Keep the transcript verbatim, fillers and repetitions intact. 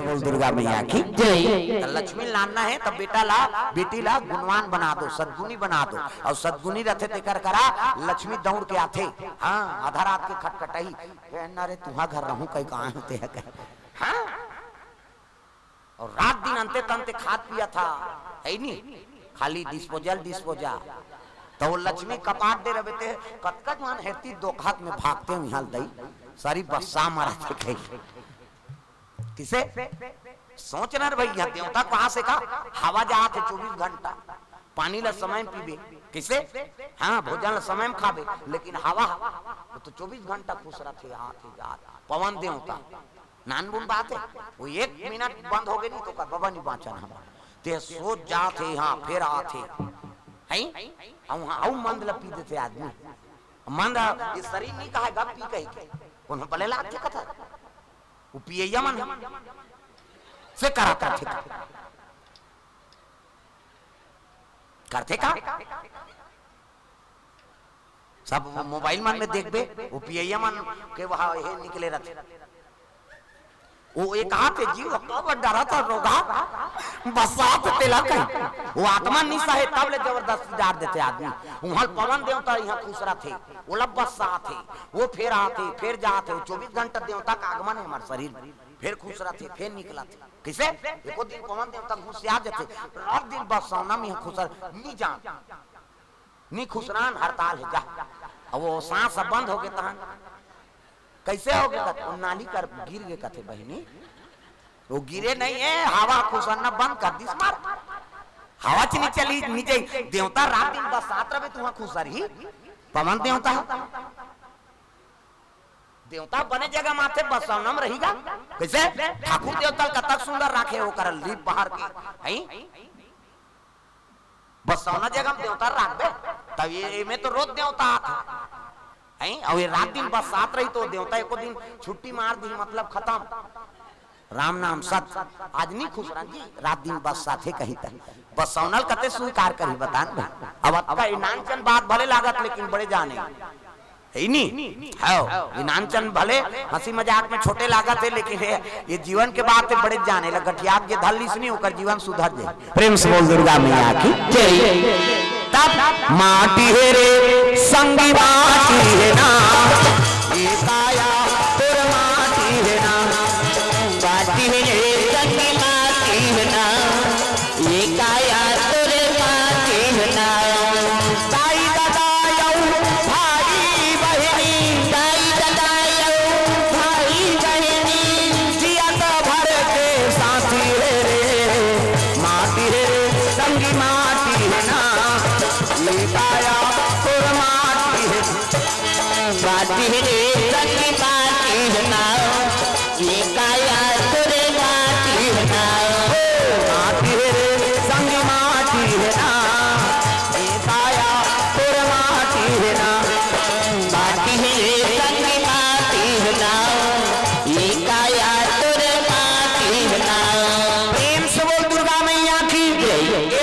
बोल दुर्गा मैया की जय। त लक्ष्मी लानना हे, त बेटा ला, बेटी ला गुणवान बना दो, सद्गुणी बना दो। अउ सद्गुणी रथे, तेकर करा लक्ष्मी दौड़ के आथे। हाँ, आधा रात के खटखटाही, "ए, ना रे, तुहा घर रहूं कई, कहाँ होते है कहे?" हाँ? अउ रात दिन अंते तंते खात पियत हा, हे नी? खाली disposal, disposal। त वो लक्ष्मी कपाट दे रहे ते, कतका जुआन हेरती दोखत में भागते हुई हाल दई, सारी बस्सा मारा थे कही। किसे? सोच ना रे भई, देवता कहाँ से का? हवा जात हे चौबीस घंटा, पानी ला समय में पीबे। किसे? हाँ, भोजन ला समय में खाबे, लेकिन हवा, वो तो चौबीस घंटा खुसरत हे, आत हे, जात। पवन देवता, नानबुन बात हे, वो एक मिनट बंद होगे नहीं तो का, "बाबा नहीं बाँचन हम।" ते सोच जात हे, हाँ, फेर आत हे। हैं? अउ हाँ, अउ मंद ला पी देथे आदमी। मंद, ये शरीर नहीं कहे, गप पी कही के। कोनो बले लागथे कथा। वो पियैया मन से करा करथे का? करथे का? सब mobile मन में देखबे, वो पियैया मन के वहाँ हे निकले रथे। वो एक हाथ हे जी, वो कब डरा था रोगा, बस्सात तेला कही। वो आत्मा निशा हे, तब ले जबरदस्ती डार देथे आदमी। वहाँ पवन देवता यहाँ खुसरत हे, वो लब बस्सात हे, वो फेर आत हे, फेर जात हे, वो चौबीस घंटा देवता का आगमन हे हमारे शरीर में। फेर खुसरत हे, फेर निकलत हे। किसे? एको दिन पवन देवता गुस्सिया जथे, रात दिन बस्सौना में खुसर, नी जान, नी खुसरान, हड़ताल हे, जा। अब वो सांस अब बंद होगे तहन। कैसे होगे कथे? वो नाली कर गिर गे कथे बहिनी। वो गिरे नहीं हे, हवा खुसरना बंद कर दिस मार। हवा च नी चली, नी जाई। देवता रात दिन बस्सात रहे, तुहा खुसर ही। पवन देवता हे। देवता बने जगह माथे बस्सौना में रहिगा। कैसे? ठाकुर देवता ल कतक सुंदर राखे, ओकर लीप बहार के, हैं? बस्सौना जगह में देवता राखबे, तब ये, एमे तो रोज देवता आथे, हैं? अउ ये रात दिन बस्सात रही तो देवता एको दिन छुट्टी मार दी, मतलब खतम। राम नाम सत, आज नी खुसरन जी, रात दिन बस्साथे कही त। बस्सौना ल कते स्वीकार करही बतान भाई। अब अतका इनानचन बात भले लागत, लेकिन बड़े जाने। हे नी? हव, इनानचन भले हंसी मजाक में छोटे लागत हे, लेकिन हे, ये जीवन के बात हे, बड़े जाने ला। गठिया के धर लिस नी, ओकर जीवन सुधर जाए। प्रेम से बोल दुर्गा मैया की जय। तब माटी हे रे संगी माटी हे ना, ये काया तोर माटी हे ना, माटी हे रे संगी माटी हे ना, ये काया तोर माटी हे ना। दाई ददा अउ भाई बहिनी, दाई ददा अउ भाई बहिनी, जियत भर के साथी हे रे, माटी हे रे संगी माटी हे ना, ये